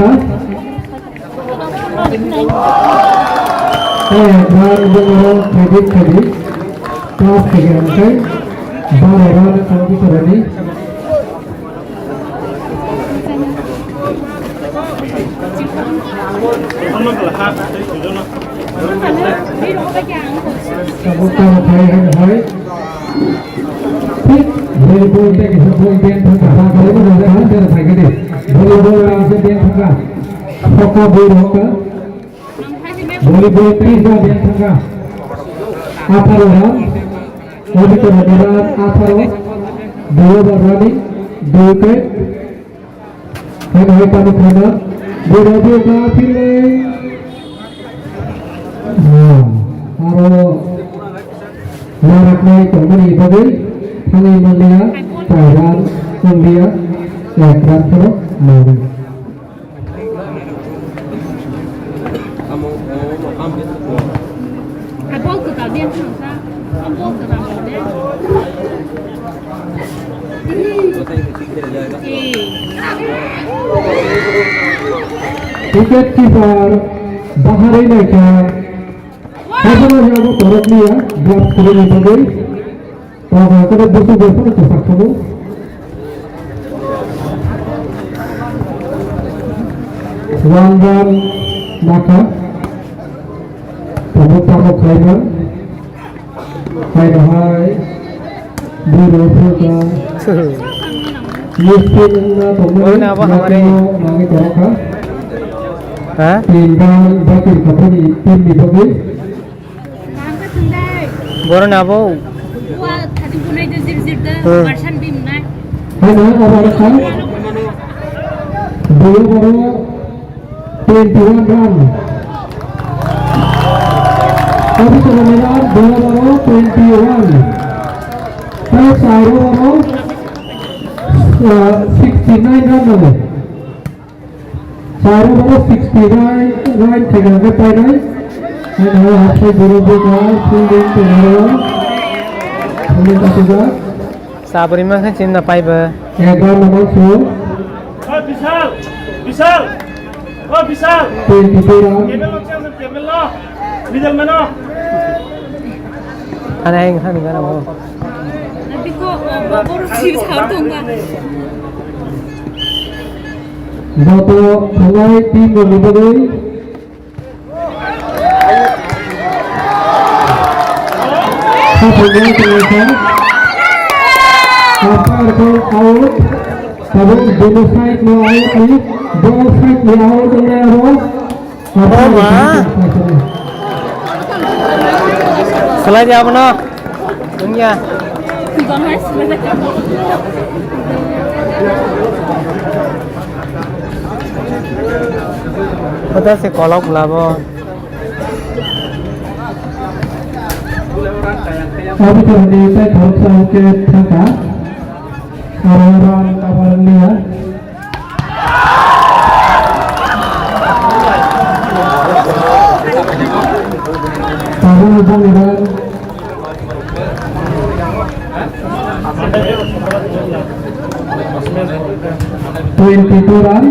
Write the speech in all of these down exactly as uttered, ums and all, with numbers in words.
Eh, bar bongoro khaidi khaidi. Plus khaidi hwnkhai baro run tong bitorani. Tabuk tamo khai hai hai. Thik volleyball tei kisa ball ben thangkha. Volleyball tei kisa ben thangkha. Sokha bui rokha. Volleyball tei kisa ben thangkha. Atharo run. Auditor ni run atharo. Dui over running. Dui wicket. Hai hai tamo khaina. Bwrwi bwrwi ka philwi. Aro naraknai tongmani bagwi thangwi manliya, chai run wnglia, ek run phano manwi. Abo kwtal de thangsa, abo kwtal de. Wicket keeper bahari naikha. Haibano yago torok niya, gloves kwrwini bagwi. Togo kono busu busu no kwchak khamu. One run nakha. Tabuk tabuk khlaiman. Hai no hai. Buro phuka. Miskin na tongmani. Oi na ba hamari. Nangni torok kha. Ha? Tin run bakir kathani team ni bagwi. Borok ni abo. Hello, abo aro kha. Boyo boro twenty one run. Abo soro mera boyo boro twenty one. Tei sairo boro, uh, sixty nine run nango. Sairo boro sixty nine, nine thaiga khe painai. Hai nai hapsai boro bwkha fielding tongmani. Fielding kasijak. Sabri mankhe chinna paiba. Egar number two. Oi, Bishal! Bishal! Oi, Bishal! Twenty two run. Camel lo, camel lo. Middle man lo. Ana eng han gana mo. Nanti ko, bo-, boro sir sa tongma. Joto thangnai team rokni bagwi khaphangma tonglaikha. Umpire khe out. Tabuk bono side no out ni, bo side ni out wngnai abo. Oh, ma. Selai dia abono. Wngya. Kota se kolok labo. Abi to ni tai thok sa ke thaka. Aro ran kabar liya. Tabuk ni bang run. Twenty two run.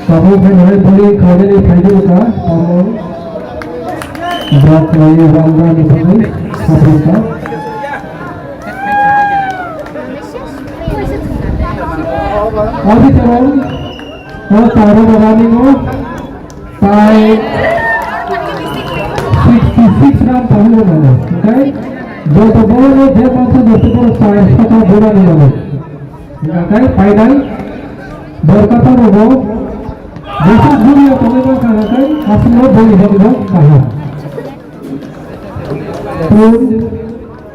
Tabuk hai hai boli khainani phaidi wngkha, tamo. Block khlaiwi run rani bagwi khaprwngkha. Abi tamo, o taro rani o tai sixty six run pahwi rwmani, hwnkhe joto borono je mansa joto borok chai saka borani rwmani. Hingkha khe painai borkha phano bo bwswk bwrwi o tongwi mankha, hingkha khe aswkno boni bagwi bo kaham. Tun,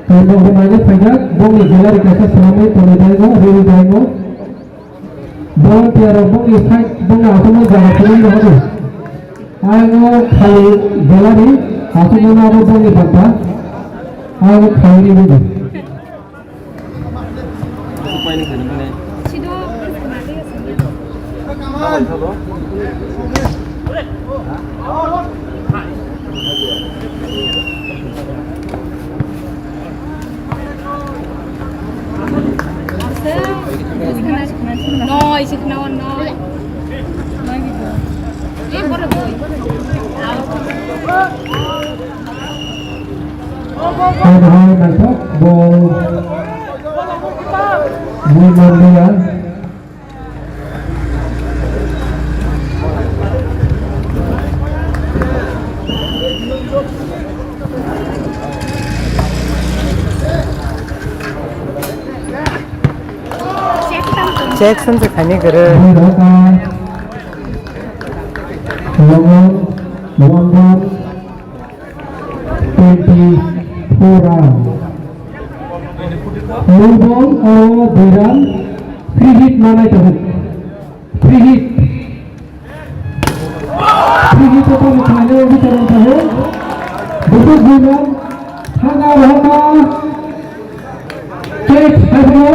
tei bo hwnmani phaijak, bongni gallery kaisa swlamwi tongwi daingo, rwi daingo. Volunteer rok bongni side, bongni aswkno jaga kwrwi rw hano. Ayang o khai gallery, aswkno abo bongni banta. Ayang o khai rwi hwno. No, isi khna no. Hai, hai, naithok, bol. Bui manliya. Jackson se khaini kwrwi. Twenty-four run. Move on, oh, dui run. Free hit manai tongo. Free hit. Free hit ko tamo khlainai, obi tamo taho. Butuk dui run. Hanga rohaka. Catch, haiphano.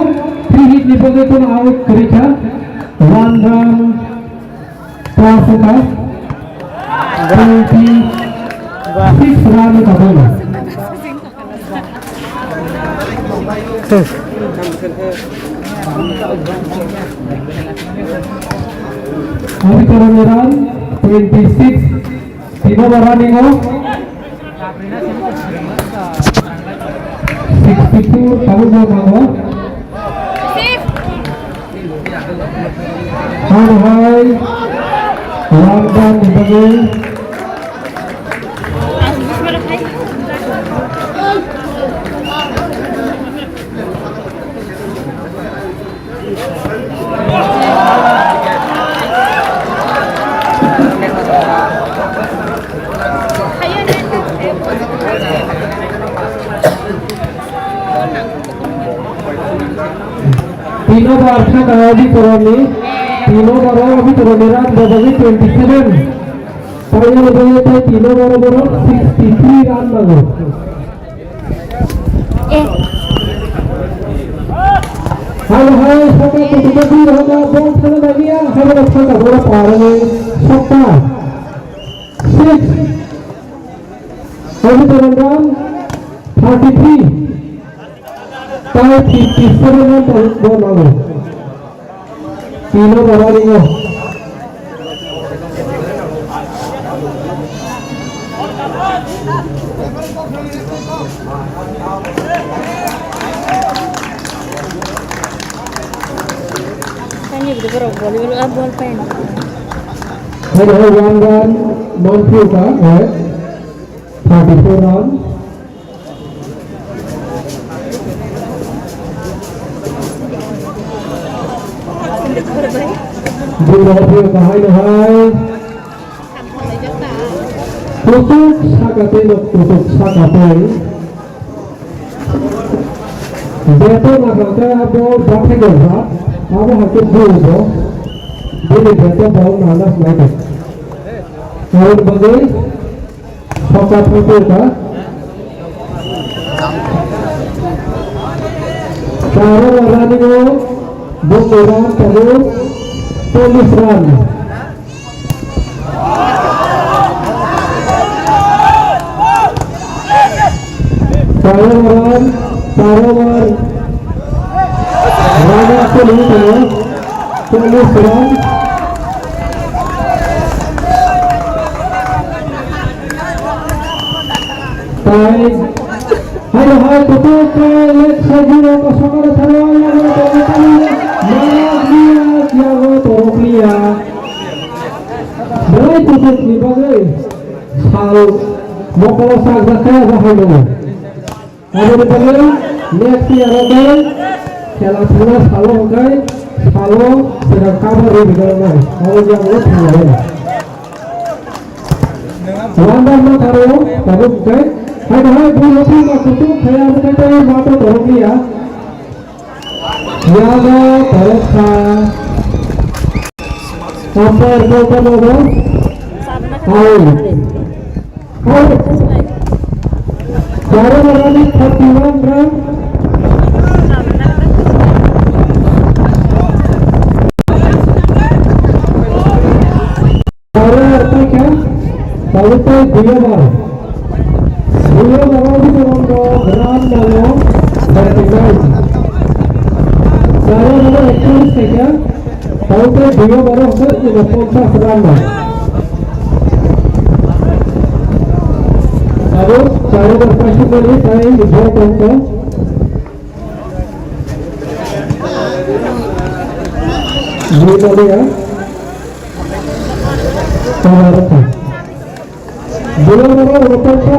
Free hit ni bagwi kono out kwrwi kha. One run. Twenty-six run ni kabang. Abhi Karan ni run twenty-six. Tino ba running o. Sixty-four, tabuk bo nango. Hai hai. One run ni bagwi. Tino bar thaka Abhi Karan ni, tino bar o Abhi Karan ni run bobagi twenty-seven. Payal boye te tino bar o borok sixty-three run nango. Eh. Halo, halo, saka kutuka dui rohaka bol thana dagiya, halo, saka bola parani sokta. Six. Abhi Karan run thirty-three. Tai fifty-seven run bol nango. Tino bara ringo. Kani bwrwi borok volleyball, ah, ball paina. Hai, hai, one run, non field ka, eh, thirty-four run. Bwrwi rok phiyok kahai no hai. Kutuk saka tei no kutuk saka tei. Beto nakha khe abo bathai gokha. Abo hai khe bwrwi bo. Bini beto bo nana khlai kha. Aboni bagwi Sokha thangkha. Charo rani o bongni run tabuk chollish run. Charo run, charo run. Run o chollish run. Police run. Tai. Hai, hai, kutuk ke lek sajiro ko sokaro tharo, yago torokliya, yago torokliya. Belai kutuk ni bagwi sal mokolo sak jakha bahai dong. Aboni bagwi next year o khe khela thangna salo hwnkhe salo swkang cover rwi rwgwlaknai. Abo jagao thanglai. Wanda ma tharo tabuk hwnkhe hai bahai bui hopri ma kutuk khaya hwnkhe tei ma to torok liya. Yago torok kha. Umpire bol tamo bo. Out. Out. Charo rani thirty-one run. Abo tei dui over. Dui over o bini run rok run nango forty nine. Char over o ekchollish khaikha. Abo tei dui over o hwnkhe unoponchas run nango. Abo char over paisukmani tai ball tongkha. Bui tongya. Tongya rokha. Bolong oro rokha.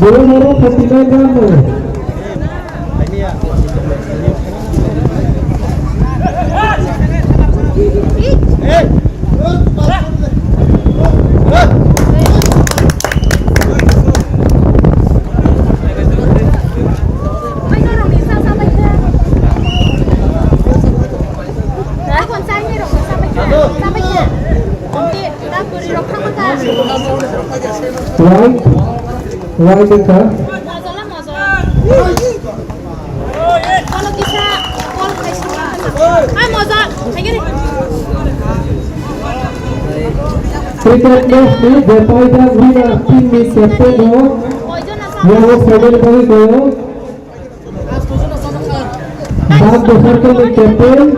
Bolong oro forty nine run rok. Right, right, sir. Cricket match ni jepaijak winner team ni captain rok yago phainani bagwi tongo. Bak Bosarkar ni captain,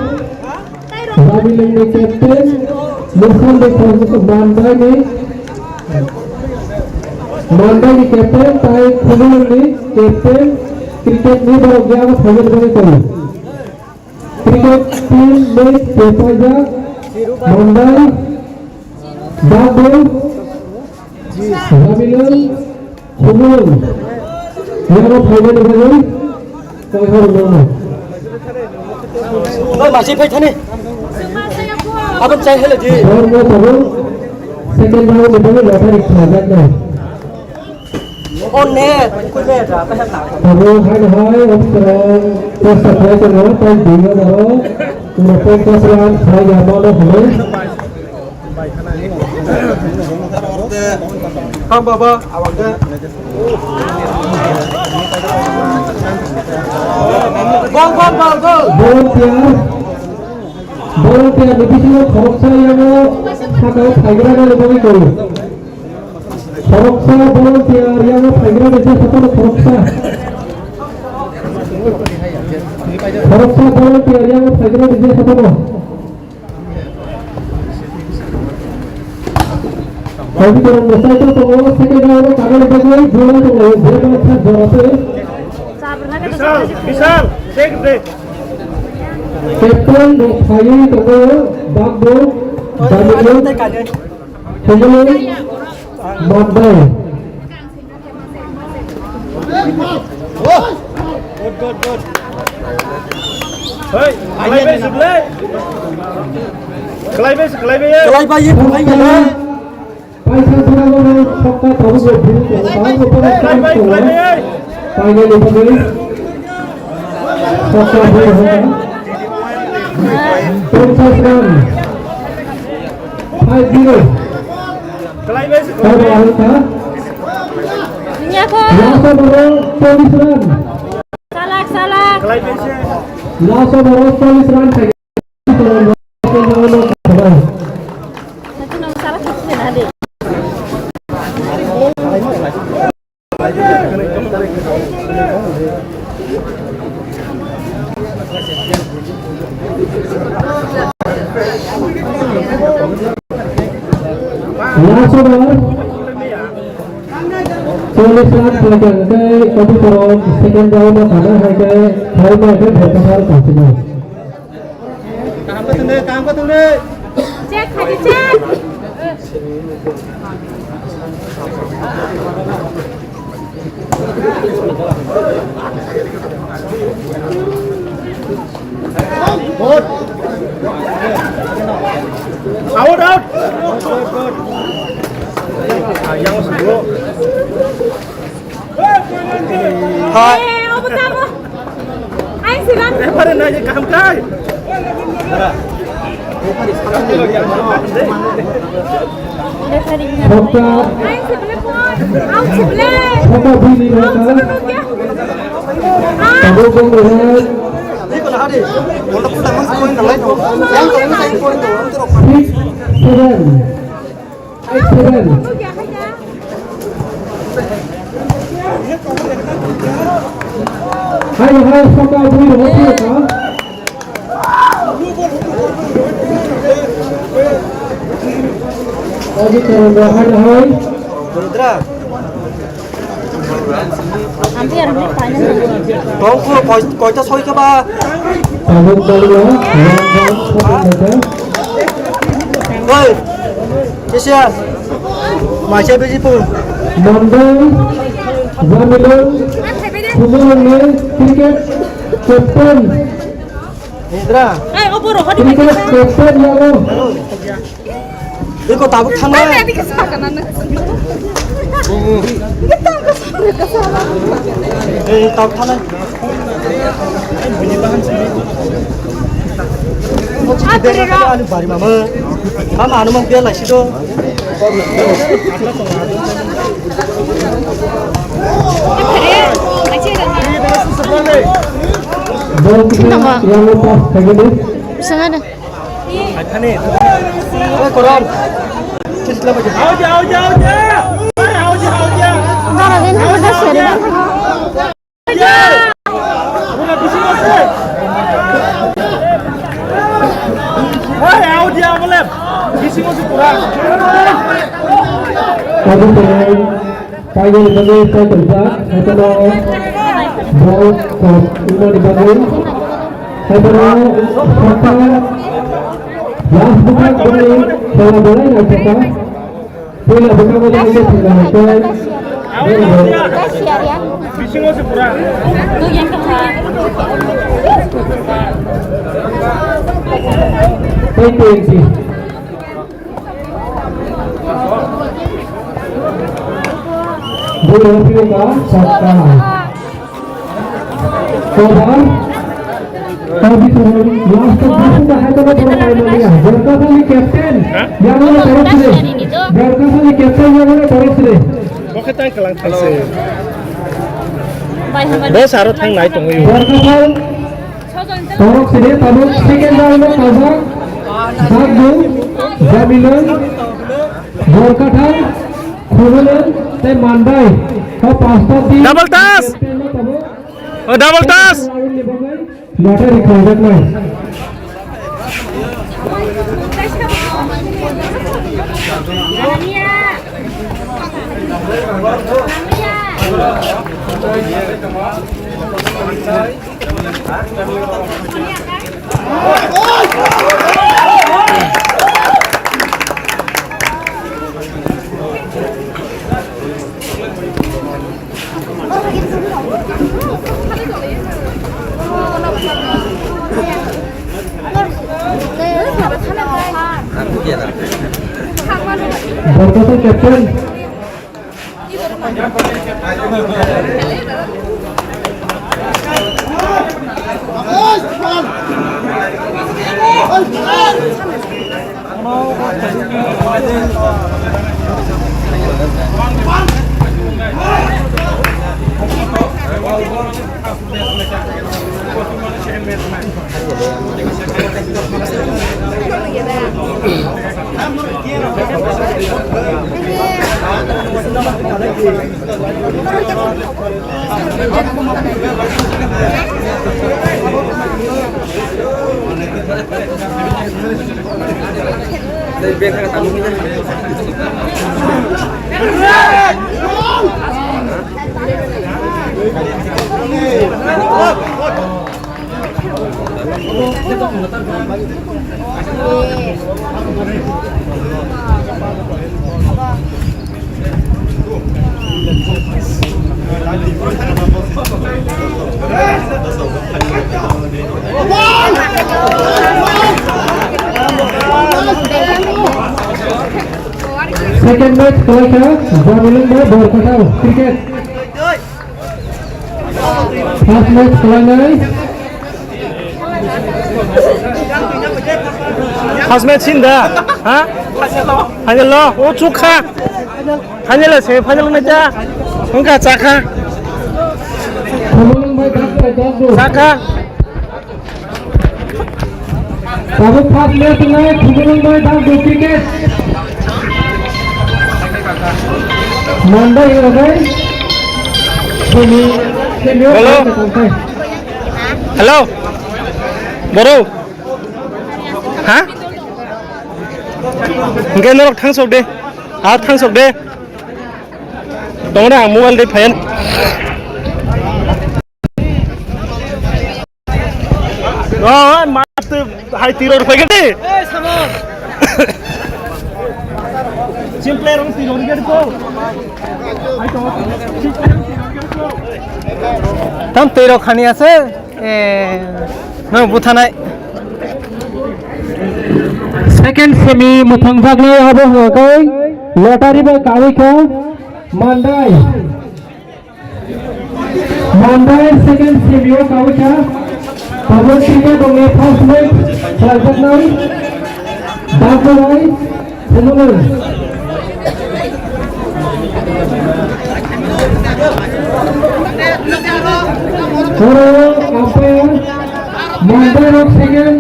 Rabileng ni captain, Mukhan ni Mandai ni, Mandai ni captain, tai Khumulwng ni captain, cricket ni borok yago phainani bagwi tongo. Cricket team match jepaijak Mandai, Bagdo, Rabileng, Khumulwng. Yago phainani bagwi koi hor mano. Oi, masi phai thani. Abang chai hele di. Borok no tabuk second round ni bagwi lottery khlaijak nai. O net, koi net, apa ya tak? Tabuk hai hai officer o post khlai tongo, tai dui over o unoponchas run khlai ya mano hwnwi. Ham baba, awang de. Gol, gol, gol, gol. Volunteer, volunteer ni bisingo khoroksa yago sakao phaigrana ni bagwi tongo. Khoroksa volunteer yago phaigrani je saphano khoroksa. Khoroksa volunteer yago phaigrani je saphano. Auditorium ni side o tongo, second round o kagani bagwi jora tongo, jora kha jora se. Bishal, Bishal, check de. Captain rok phaiwi tongo, Bagbo, Daniel, Khumulwng, Mandai. Good, good, good. Hey, kalai bai, kalai bai. Kalai bai, kalai bai. Paisa jora jora sokka tabuk bo bini tongo, tabuk bo pura kalai bai, kalai bai. Painani bagwi sokka bini hwnka. Ponchas run. Five zero. Kalai bai, kalai bai. Tabuk hwnka. Nyakho. Last over o chollish run. Salak, salak. Last over o chollish run khaikha. Last over. Chollish run khlaikha hwnkhe, Kabutorom second round o thangna hai khe, khlaima khe Bhorkasar Kanchanjali. Kaham khe thwngdi, kaham khe thwngdi. Check, khaidi check. Out, out. Hai. Eh, obo tamo. Ai, silang. Referee nai kaham kai. Referee. Hokka. Ai, sible pon. Au, sible. Hokka bini rokha. Tabuk bong rokha. Six seven. Seven. Hai, hai, saka bui rok phiyok ka. Oji karon rok hai, hai. Tongkhu koi-, koita soi khe ba? Tabuk dolo, Ranjan Sapurnaikha. Oi, kisa, maisa biji pu. Mandai, Jamilung, Khumulwngni cricket captain. Hindra. Cricket captain yago. Iko tabuk thangnai. Ei, tabuk thangnai. Ani bari mama. Mama anu mang dia lai sido. Bol kita yang lepas kayak gini. Sana deh. Oi, koran. Cisla bagi. Hauja, hauja, hauja. Hauja, hauja, hauja. Dara din, hauja, seri. Hauja. Pura bisi mase. Hei, hauja, boleh. Bisi mase pura. Kamu boleh. Paiyani bagwi kaitorjak, haikhe no bol kok wngmani bagwi, haikhe no sakha last bwkhak boni khela belai naithokha. Puila bwkhango tei khe thwngna hai khe boni bo. Tei twenty. Bui rok phiyok ka sakha. Over. Kabi thani last of the season hai kono borok pai mani ya. Borkasani captain. Yang mana borok sini? Borkasani captain yang mana borok sini? Oke, thank you, lang, thank you. Bos, aro thang nai tongwi. Borkasal. Borok sini tabuk second round o tabuk. Bagdu, Jamilung, Borkathal, Khumulwng, tei Mandai. O pasta team. Double touch! Captain no tabuk. O double touch! Round ni bagwi lottery khwlaijaknai. Borkosa captain. Second match kwlaikha Jamilung bai Borkathal cricket. First match kwlainai. First match sin da? Ha? Final lo. O chukha. Final lo, semi final nai ta. Wngkha chakha. Chakha. Tabuk first match wngnai, Khumulwng bai Dangdu cricket. Mandai Rabai, semi, semi Hello. Hello. Boro. Ha? Hingke norok thangsok de. Ha, thangsok de. Tongda ang mobile de phayan. Oh, mat hai tiror phai gede. Simple rong tiror gede ko. Tam tiror khani ase. Eh, no buthanai. Second semi muthang jagnai abo hwnkhe lottery bai kawi kha Mandai. Mandai second semi o kawi kha. Tabuk sika dongya first match khlaijaknai. Dakbolai Phunuknai. Oro umpire Mandai rok second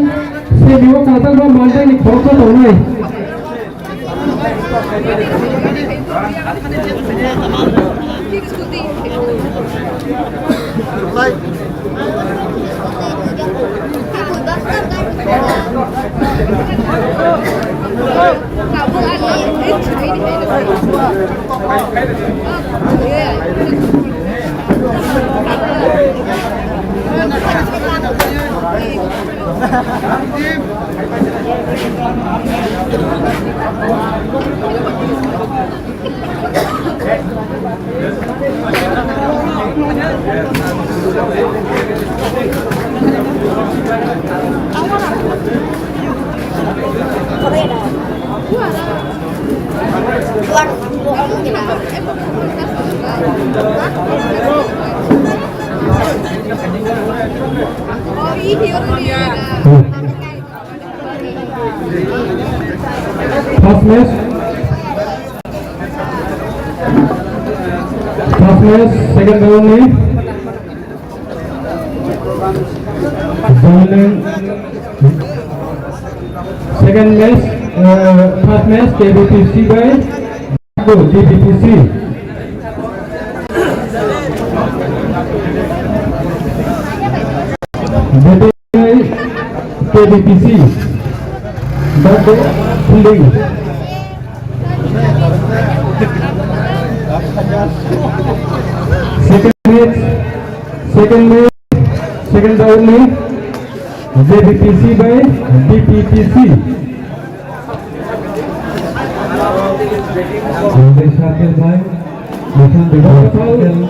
semi o kaijak rok Mandai ni khoroksa tongnai. First match. First match, second round ni. Joining second match, uh, first match K B P C by D B P C. K B P C, Dado Fielding. Second match, second match, second round ni J B P C by D P P C. Sampai satu by Bukan di bawah tackle.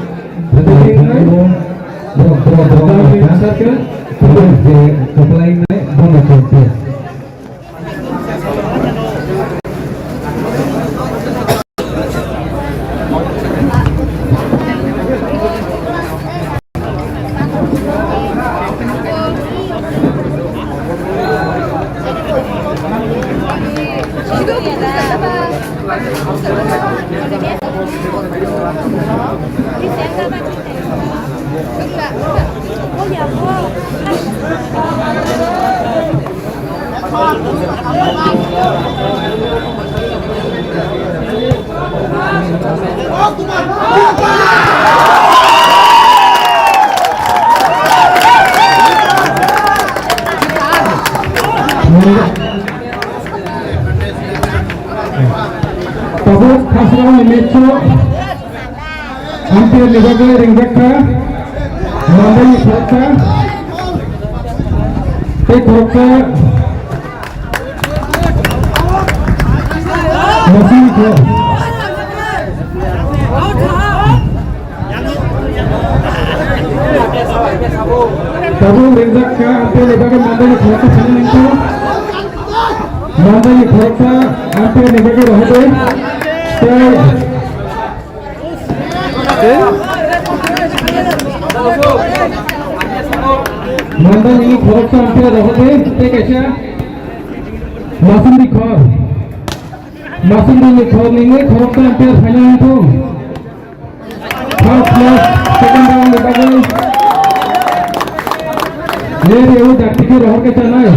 Bukan di bawah. Bro, bro, bro, bro. Tackle. Bukan di kepala ini, bola tackle. Tabuk khasrang ni match o umpire ni bagwi ringjak kha Mandai ni khoroksa tei khoroksa Masing ni khorok. Tabuk ringjak kha umpire ni bagwi Mandai ni khoroksa phaiwi nangkha. Mandai ni khoroksa umpire ni bagwi rohordi. Tei Mandai ni khoroksa umpire rohordi. Tei kaisa Masing ni khor. Masing ni khor nini khoroksa umpire phaina nangkha. First match, second round ni bagwi. Leri o dakti khe rohor khe chanai.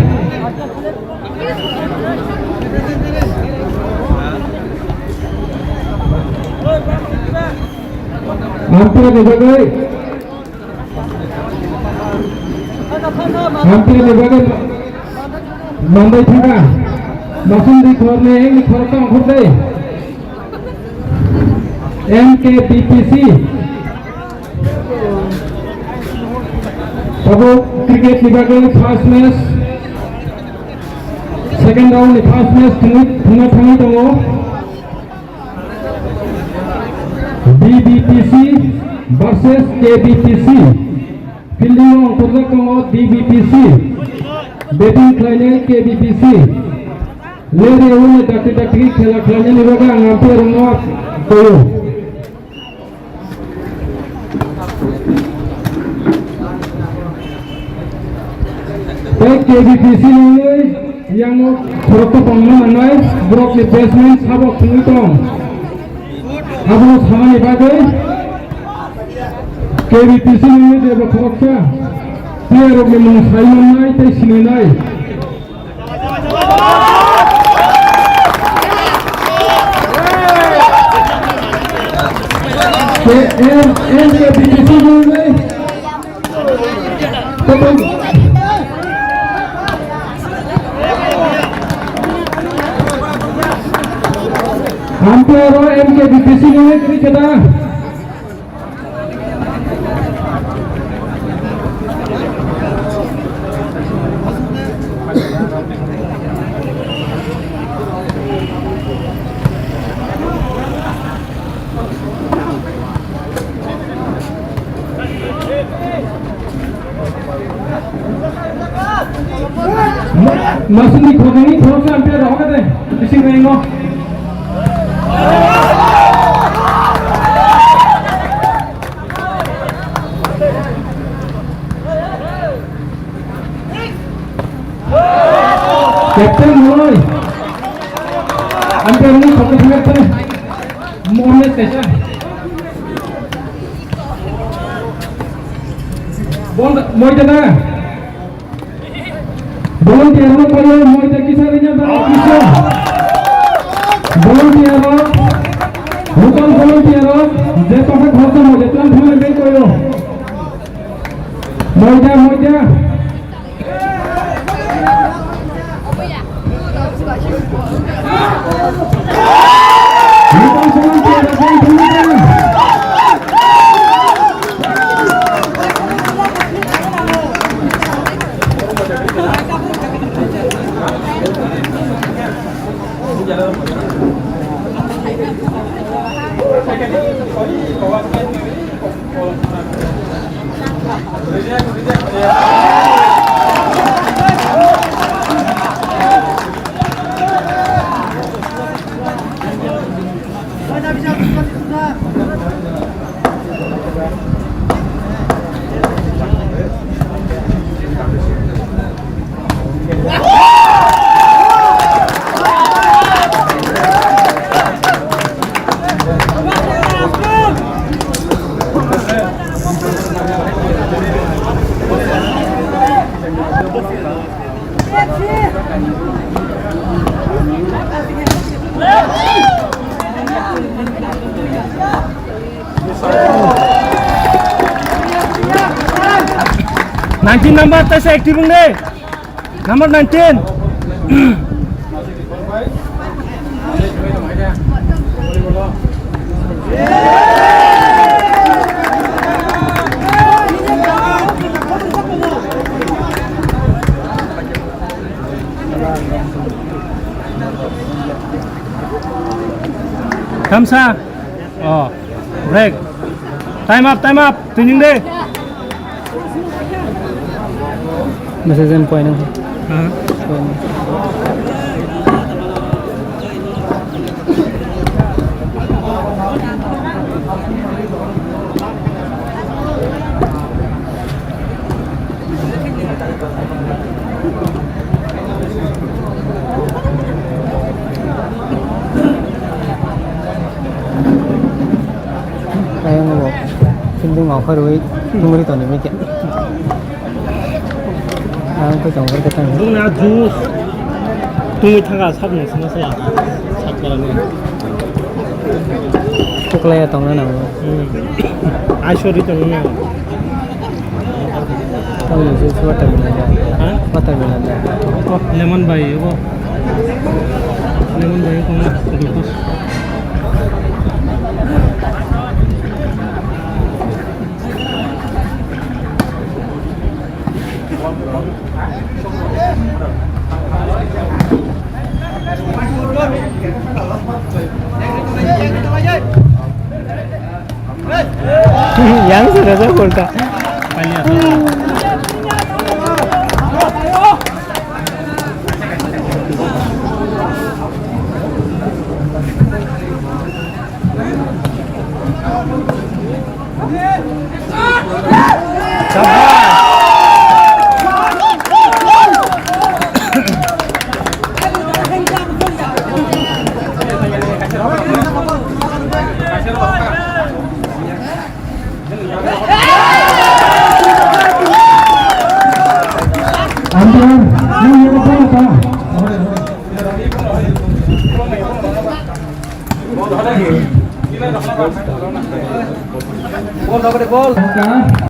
Ampere ni bagwi, ampere ni bagwi mandai thangkha. Masum di khorni engni khoroksa ongkhornai. M K B P C. Tabuk cricket ni bagwi first match, second round ni first match thwngwi, thwngna thangwi tongo. B B P C versus K B P C. Fielding o ongkhorjak tongo B B P C. Batting khlainai K B P C. Lere wngwi dakti dakti khela khlainani bagwi ang umpire rokno koyo. Tei K B P C ni wngwi yango khoroksa tongna nangnai borokni batsman sabo thwngwi tong. Abono samani bagwi K B P C ni wngwi jeba khoroksa player rokni mung sai mannai tei sininai. K M N K B P C ni wngwi. Umpire o M K B P C ni wngwi cricket a. Masini khoroknwi khoroksa umpire rok khe de bising rengo. Captain Moloi. Umpire ni khoroksa thangkha de. Mohammed Kaisa. Bol moidana. Volunteer rok koyo moida kisa ringya da kisa. Volunteer rok, local volunteer rok, je tongkha khoroksa moida tlang thangmani bai koyo. Moida, moida. Nineteen number, taisa active wng de. Number nineteen. Kamsa. Oh, break. Time up, time up. Tuning de. Message em point nang. Ha? Point nang. Ayang bo, sindung ngau kharwi, nungri toni mike. Ang to jongol khe tang. Bung na juice. Tungwi thanga sab ni sima sala. Sab kala ni. Kuklaya tongna nango. Hmm. Ai, sorry, tong na. Tong na, juice watermelon da. Ha? Watermelon da. Oh, lemon bai, oh. Lemon bai, tong na. Yang sudah saya pun tak.